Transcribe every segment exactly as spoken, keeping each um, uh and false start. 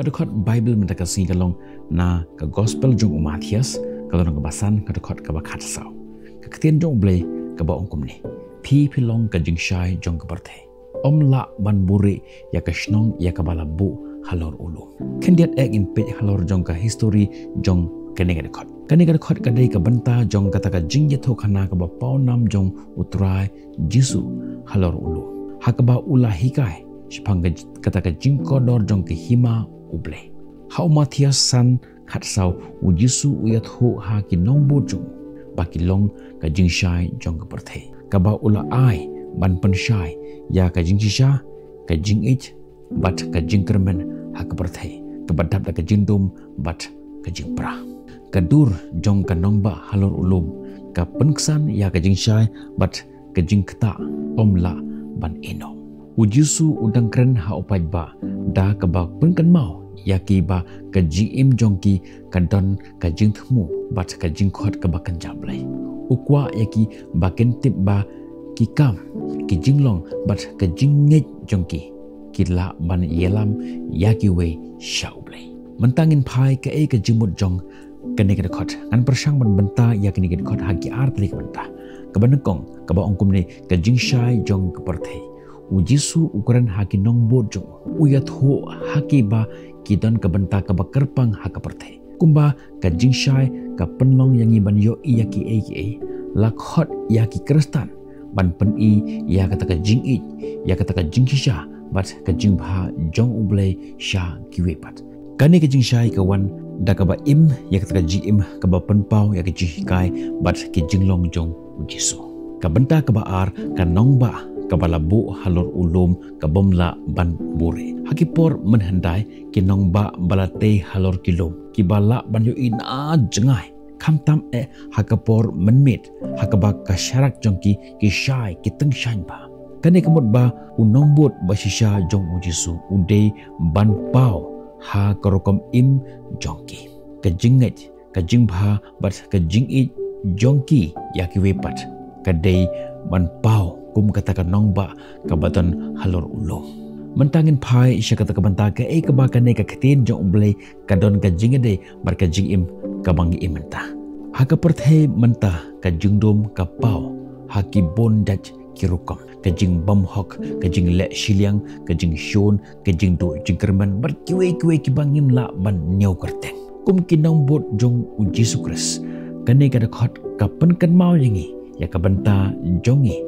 Ka dkhot Baibl mynta ka sngi ka long na ka Gospel jong u Mathaios, ka lynnong kaba san, ka dkhot kaba khatsaw. Ka ktien jong U Blei kaba ong kumne: Phi phi long ka jingshai jong ka pyrthei. Ym lah ban buhrieh ïa ka shnong ïa kaba la buh halor u lum. Khyndiat eh ngin peit halor jong ka histori jong kane ka dkhot. Kane ka dkhot ka dei ka bynta jong kata ka jingïathuhkhana kaba pawnam jong U Trai Jisu halor u lum, ha kaba u la hikai shaphang ka, kata ka jingkordor jong ka hima U Blei. Ha u Mathaios san khatsaw, U Jisu u ïathuh ha ki nongbud jong u ba ki long ka jingshai jong ka pyrthei, kaba u la ai ban pynshai ïa ka jingshisha, ka jingïeit bad ka jingkyrmen ha ka pyrthei, kaba dap da ka jingdum bad ka jingpra. Ka dur jong ka nongbah halor u lum ka pynksan ïa ka jingshai bad ka jingktah, ym lah ban ïehnoh. U Jisu u dang kren ha u paidbah da kaba pynkynmaw ïa ki ba ka jingim jong ki ka don ka jingthmu bad ka jingkhot kaba kynja Blei. U kwah ïa ki ba kin tip ba ki kam, ki jinglong bad ka jingngeit jong ki, ki lah ban ïalam ïa kiwei sha U Blei. Mynta ngin phai kaei ka jingmut jong kane ka dkhot. Ngan pyrshang ban bynta ïa kane ka dkhot ha ki ar tylli ki bynta. Kaba nyngkong, kaba ong kumne: ka jingshai jong ka pyrthei. U Jisu u kren ha ki nongbud jong u, u ïathuh ha ki ba ki don ka bynta kaba kyrpang ha ka pyrthei. Kumba ka jingshai ka pynlong ïa ngi ban ïohi ïa kiei kiei, la khot ïa ki Khristan ban pyni ïa kata ka jingïeit, ïa kata ka jingshisha bad ka jingbha jong U Blei sha kiwei pat. Kane ka jingshai ka wan da kaba im ïa kata ka jingim kaba pynpaw ïa ka jinghikai bad ki jinglong jong U Jisu. Ka bynta kaba ar, ka nongbah kaba la buh halor u lum ka bym lah ban buhrieh. Ha ki por mynhyndai, ki nongbah ba la tei halor ki lum kiba lah ban ïohi na jngai, khamtam eh ha ka por mynmiet, ha kaba ka sharak jong ki, ki shai, ki tyngshaiñ bha. Kane ka mut ba u nongbud ba shisha jong U Jisu u dei ban paw ha ka rukom im jong ki. Ka jingngeit, ka jingbha bad ka jingïeit jong ki ïa kiwei pat ka dei ban paw kum kata ka nongbah kaba don halor u lum. Mynta ngin phai sha kata ka bynta, kaei kaba kane ka ktien jong U Blei ka don ka jingïadei bad ka jingim kaba ngi im mynta. Ha ka pyrthei mynta, ka jingdum ka paw ha ki bun jait ki rukom: ka jingbymhok, ka jingleh shiliang, ka jingshun, ka jingduh jingkyrmen bad kiwei kiwei kiba ngim lah ban ñiew kyrteng. Kum ki nongbud jong U Jisu Khrist, kane ka dkhot ka pynkynmaw ïa ngi ïa ka bynta jong ngi,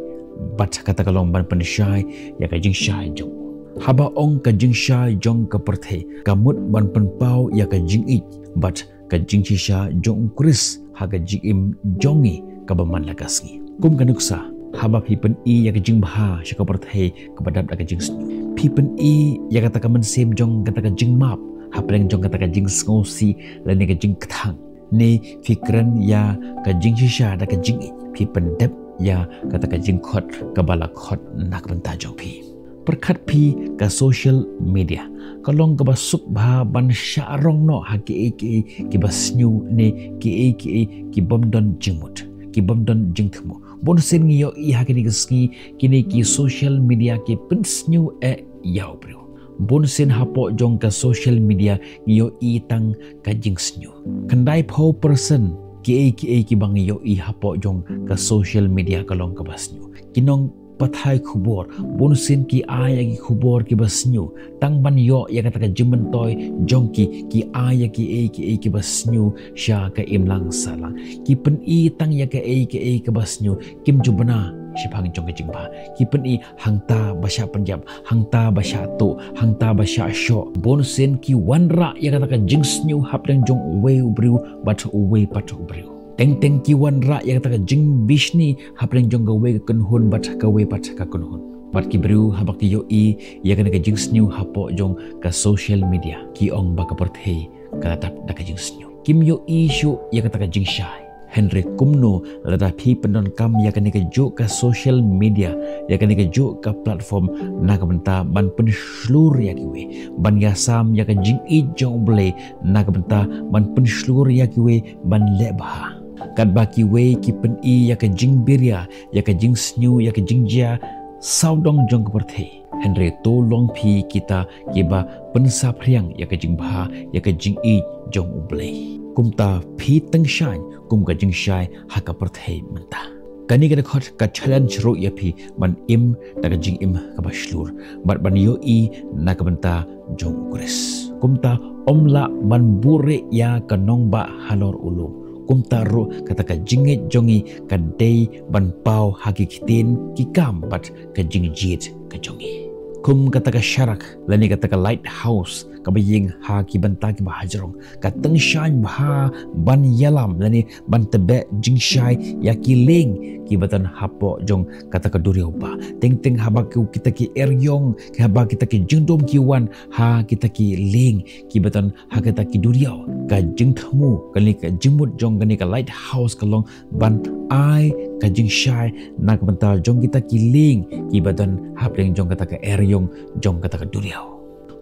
bad kata ka long ban pynshai ïa ka jingshai jong u. Haba ong ka jingshai jong ka pyrthei, ka mut ban pynpaw ïa ka jingïeit bad ka jingshisha jong U Khrist ha ka jingim jong ngi kaba man la ka sngi. Kum ka nuksa, haba phi pyni ïa ka jingbha sha ka pyrthei kaba dap da ka jingsniew, phi pyni ïa kata ka mynsiem jong kata ka jingmap hapdeng jong kata ka jingsngewsih lane ka jingkthang, ne phi kren ïa ka jingshisha da ka jingïeit, phi pyndep ïa kata ka jingkhot kaba la khot na ka bynta jong phi. Pyrkhat phi, ka social media ka long kaba suk bha ban shah rong noh ha kiei kiei kiba sniew ne kiei kiei ki bym don jingmut, ki bym don jingthmu. Bun sien ngi ïohi ha kine ki sngi, kine ki social media ki pynsniew eh ïa u briew. Bun sien hapoh jong ka social media ngi ïohi tang ka jingsniew. Khyndai phew percent kiei kiei kiba ngi ïohi hapoh jong ka social media ka long kaba sniew. Ki nongpathai khubor bun sien ki ai ïa ki khubor kiba sniew tang ban ïoh ïa kata ka jingmyntoi jong ki, ki ai ïa kiei kiei kiba sniew sha ka imlang sahlang. Ki pyni tang ïa kaei kaei kaba sniew, kim ju bna shaphang jong ka jingbha. Ki pyni hangta ba shah pynïap, hangta ba shah tuh, hangta ba shah shoh. Bun sien ki wanrah ïa kata ka jingsniew hapdeng jong uwei u briew bad uwei pat u briew. Teng teng ki wanrah ïa kata ka jingbishni hapdeng jong kawei ka kynhun bad kawei pat ka kynhun. Bad ki briew haba ki ïohi ïa kane ka jingsniew hapoh jong ka social media, ki ong ba ka pyrthei ka la dap da ka jingsniew. Kim ïohi shuh ïa kata ka jingshai. Hynrei kumno lada phi pyndonkam ïa kane kajuh ka social media, ïa kane kajuh ka platform na ka bynta ban pynshlur ïa kiwei ban ïasam ïa ka jingïeit jong U Blei, na ka bynta ban pynshlur ïa kiwei ban leh bha? Katba kiwei ki pyni ïa ka jingbiria, ïa ka jingsniew, ïa ka jingjia sawdong jong ka pyrthei. Hynrei to long phi kita kiba pynsaphriang ïa ka jingbha, ïa ka jingïeit jong U Blei. Kumta phi tyngshaiñ kum ka jingshai ha ka pyrthei mynta. Kane ka dkhot ka challenge ruh ïa phi ban im da ka jingim kaba shlur bad ban ïohi na ka bynta jong U Khrist. Kumta ym lah ban buhrieh ïa ka nongbah halor u lum. Kumta ruh kata ka jingngeit jong ngi ka dei ban paw ha ki ktien, ki kam bad ka jingjied ka jong ngi. Kum kata ka sharak lane kata ka lighthouse kaba ïeng ha ki bynta kiba hajrong, ka tyngshaiñ bha ban ïalam lane ban tbeh jingshai ïa ki lieng kiba don hapoh jong kata ka duriaw ba. Teng teng haba ki, kita ki eriong, haba kita ki jingdum ki wan ha kita ki lieng kiba don ha kita ki duriaw, ka jingthmu kane, ka jingmut jong kane ka lighthouse ka long ban ai ka jingshai na ka bynta jong kita ki lieng kiba don hapdeng jong kata ka eriong jong kata ka duriaw.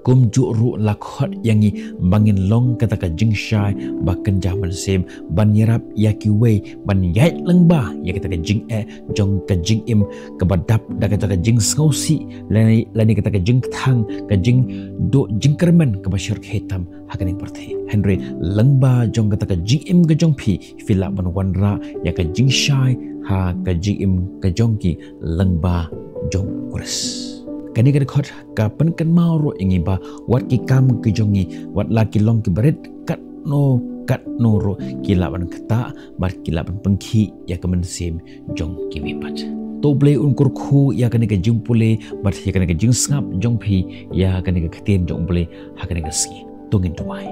Kumjuh ruh la khot ïa ngi ba ngin long kata ka jingshai ba kynja mynsiem, ban ïarap ïa kiwei, ban ïaid lyngba ïa kata ka jingeh jong ka jingim kaba dap da kata ka jingsngewsih lane, lane kata ka jingkthang, ka jingduh jingkyrmen kaba shyrkhei tam ha kane ka pyrthei. Hynrei lyngba jong kata ka jingim ka jong phi, phi lah ban wanrah ïa ka jingshai ha ka jingim ka jong ki lyngba jong U Khrist. Kane ka dkhot ka pynkynmaw ruh ïa ngi ba wat ki kam ki jong ngi, wat la ki long kiba rit katno katno ruh, ki lah ban ktah bad ki lah ban pynkhih ïa ka mynsiem jong kiwei pat. To U Blei un kyrkhu ïa kane ka jingpule bad ïa kane ka jingsngap jong phi ïa kane ka ktien jong U Blei ha kane ka sngi. To ngin duwai.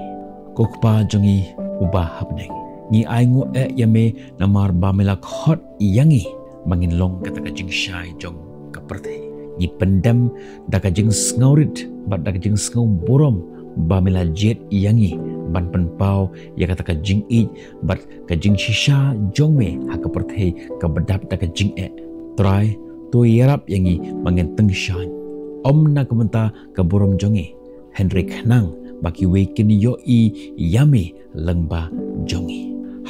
Ko Kpa jong ngi uba ha bneng, ngi ainguh eh ïa me namar ba me la khot ïa ngi ba ngin long kata ka jingshai jong ka pyrthei. Ngi pyndem da ka jingsngewrit bad da ka jingsngewburom ba me la jied ïa ngi ban pynpaw ïa kata ka jingïeit bad ka jingshisha jong me ha ka pyrthei kaba dap da ka jingeh. Trai, to ïarap ïa ngi ba ngin tyngshaiñ, ym na ka bynta ka burom jong ngi, hynrei khnang ba kiwei kin ïohi ïa me lyngba jong ngi.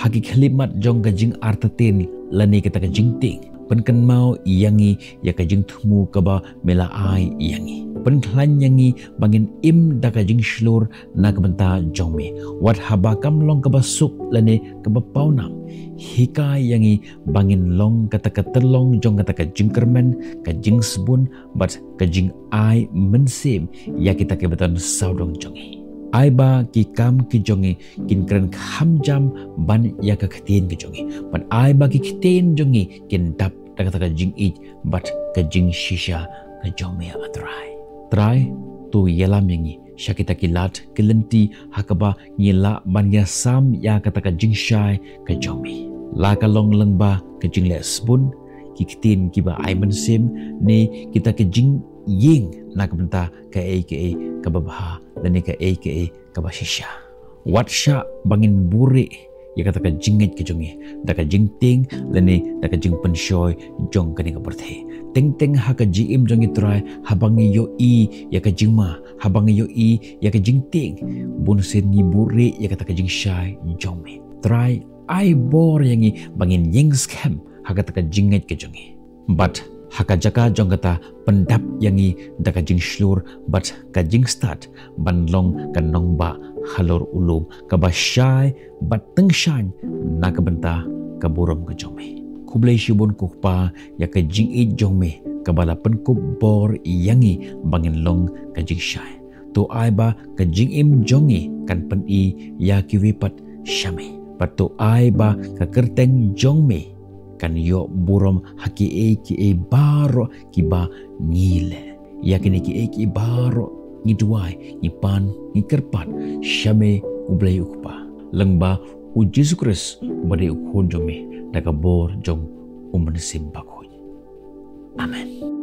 Ha ki khyllipmat jong ka jingartatien lane kata ka jingtieng, pynkynmaw ïa ngi ïa ka jingthmu kaba me la ai ïa ngi. Pynkhlaiñ ïa ngi ba ngin im da ka jingshlur na ka bynta jong me, wat haba kam long kaba suk lane kaba pawnam. Hikai ïa ngi ba ngin long kata ka tyllong jong kata ka jingkyrmen, ka jingsbun bad ka jingai mynsiem ïa kita kiba don sawdong jong ngi. Ai ba ki kam ki jong ngi kin kren kham jam ban ïa ka ktien ki jong ngi, bad ai ba ki ktien jong ngi kin dap da kata ka jingïeit bad ka jingshisha ka jong me, A Trai. Trai, to ïalam ïa ngi sha kita ki lad ki lynti ha kaba ngi lah ban ïasam ïa kata ka jingshai ka jong me, la ka long lyngba ka jingleh sbun, ki ktien kiba ai mynsiem, ne kita ki jingïeng na ka bynta kaei kaei kaba bha lane kaei kaei kaba shisha. Wat shah ba ngin buhrieh ïa kata ka jingngeit ka jong ngi da ka jingtieng lane da ka jingpynshoi jong kane ka pyrthei. Teng teng ha ka jingim jong ngi, Trai, haba ngi ïohi ïa ka jingma, haba ngi ïohi ïa ka jingtieng, bun sien ngi buhrieh ïa kata ka jingshai jong me. Trai, ai bor ïa ngi ba ngin ïeng skhem ha kata ka jingngeit ka jong ngi, bad ha ka jaka jong kata, pyndap ïa ngi da ka jingshlur bad ka jingstad ban long ka nongbah halor u lum kaba shai bad tyngshaiñ na ka bynta ka burom ka jong me. Khublei shibun ko Kpa ïa ka jingïeit jong me kaba la pynkup bor ïa ngi ba ngin long ka jingshai. To ai ba ka jingim jong ngi kan pyni ïa kiwei pat sha me, bad to ai ba ka kyrteng jong me kan ïoh burom ha kiei kiei baroh kiba ngi leh. Ïa kine kiei kiei baroh ngi duwai, ngi pan, ngi kyrpad sha me, U Blei U Kpa, lyngba U Jisu Khrist uba dei U Khun jong me, da ka bor jong U Mynsiem Bakhuid. Amen.